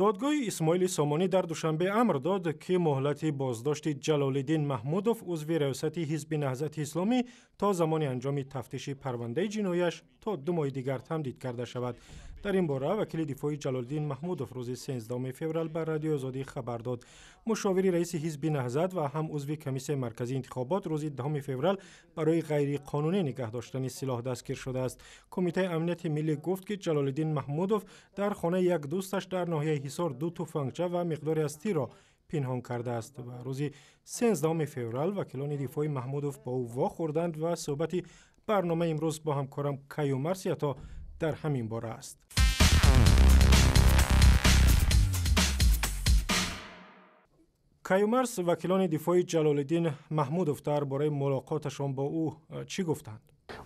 Додгоҳи Исмоили Сомонӣ дар Душанбе амр дод, ки муҳлати боздошти Ҷалолиддин Маҳмудов, узви раёсати Ҳизби Наҳзати Исломӣ, то замони анҷоми тафтиши парвандаи ҷинояш то 2 моҳи дигар тамдид карда шавад. Дар ин бора вакили дифои Ҷалолиддин Маҳмудов рӯзи 13 феврал ба Радиои Озодӣ хабар дод. Мушовири раиси Ҳизби Наҳзат ва ҳам узви Комиссияи марказии интихобот рӯзи 10 феврал барои ғайриқонунӣ нигаҳ доштани силоҳ дастгир шудааст. Кумитаи амнияти миллӣ гуфт, ки Ҷалолиддин Маҳмудов дар хонаи як дӯсташ дар ноҳияи Ҳисор 2 туфангча ва миқдори аз тирро пинҳон кардааст ва рӯзи 13 феврал вакилони дифои Маҳмудов бо ӯ вохӯрданд ва суҳбати барномаи имрӯз бо ҳамкорам Каюмарс Ято дар ҳамин бора аст. Каюмарс, вакилони дифои Ҷалолиддин Маҳмудов дар бораи мулоқоташон бо ӯ чӣ гуфтанд?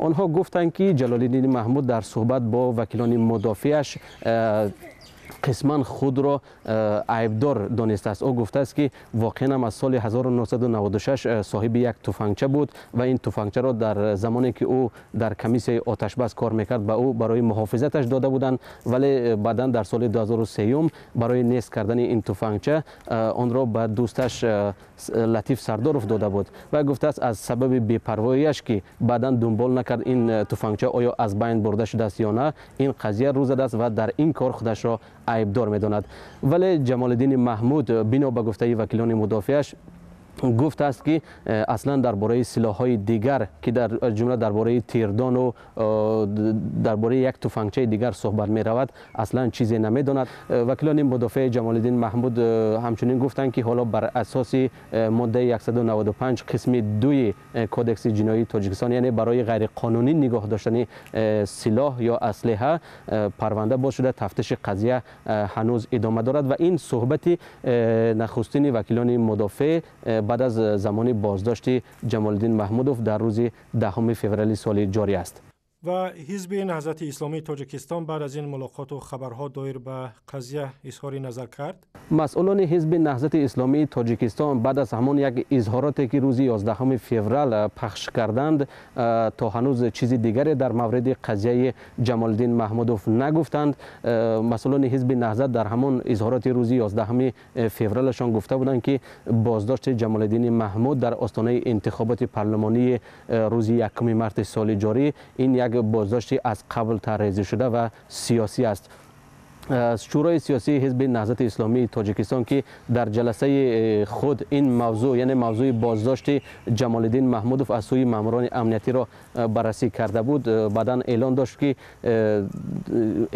Онҳо гуфтанд, ки Ҷалолиддин Маҳмуд дар суҳбат бо вакилони мудофиаш қисман худро айбдор донистааст. Ӯ гуфтааст, ки воқеан ҳам аз соли 1996 соҳиби як туфангча буд ва ин туфангчаро дар замоне ки ӯ дар комиссияи оташбас кор мекард, ба ӯ барои муҳофизаташ дода буданд, вале баъдан дар соли 2003 барои нест кардани ин туфангча онро ба дӯсташ Латиф Сардоров дода буд ва гуфтааст, аз сабаби бепарвоияш, ки баъдан дунбол накард ин туфангча оё аз байн бурда шудааст ё на, ин қазия рӯ задааст ва дар ин кор худашро айбдор медонад. Вале Ҷамолиддини Маҳмуд бино ба гуфтаи вакилони мудофиаш гуфтааст, ки аслан дар бораи силоҳҳои дигар, ки дар ҷумла дар бораи тирдону дар бораи як туфангчаи дигар суҳбат меравад, аслан чизе намедонад. Вакилони мудофиаи Ҷамолиддин Маҳмуд ҳамчунин гуфтанд, ки ҳоло бар асоси моддаи 195 қисми 2 кодекси ҷиноии Тоҷикистон, яъне барои ғайриқонунӣ нигоҳ доштани силоҳ ё аслиҳа, парванда боз шуда, тафтиши қазия ҳанӯз идома дорад ва ин суҳбати нахустини вакилони мудофеъ баъд аз замони боздошти Ҷамолиддин Маҳмудов дар рӯзи 10 феврали соли ҷорӣ аст. Ва Ҳизби Наҳзати Исломии Тоҷикистон баъд аз ин мулоқоту хабарҳо доир ба қазия изҳори назар кард? Масъулони Ҳизби Наҳзати Исломии Тоҷикистон баъд аз ҳамон як изҳороте, ки рӯзи 11 феврал пахш карданд, то ҳанӯз чизи дигаре дар мавриди қазияи Ҷамолиддин Маҳмудов нагуфтанд. Масъулони Ҳизби Наҳзат дар ҳамон изҳороти рӯзи 11 февралашон гуфта буданд, ки боздошти Ҷамолиддини Маҳмуд дар остонаи интихоботи парлумонии рӯзи 1 марти соли ҷорӣ ин як боздошти аз қабл тарҳрезӣ шуда ва сиёсӣ аст. Шӯрои сиёсии Ҳизби Наҳзати Исломии Тоҷикистон, ки дар ҷаласаи худ ин мавзӯъ, яъне мавзӯи боздошти Ҷамолиддин Маҳмудов аз сӯи маъмурони амниятиро баррасӣ карда буд, баъдан эълон дошт, ки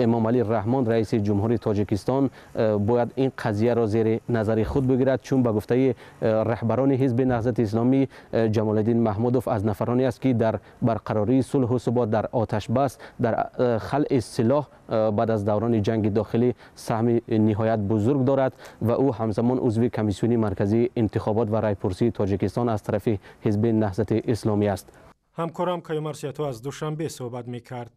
Эмомалӣ Раҳмон, раиси ҷумҳури Тоҷикистон, бояд ин қазияро зери назари худ бигирад, чун ба гуфтаи раҳбарони Ҳизби Наҳзати Исломӣ Ҷамолиддин Маҳмудов аз нафароне аст, ки дар барқарории сулҳу субот, дар оташбас, дар халъи силоҳ баъд аз даврони ҷанги дохилӣ саҳми ниҳоят бузург дорад ва ӯ ҳамзамон узви Комиссиони марказии интихобот ва райпурсии Тоҷикистон аз тарафи Ҳизби Наҳзати Исломӣ аст. Ҳамкорам Каюмарс Ято аз Душанбе суҳбат мекард.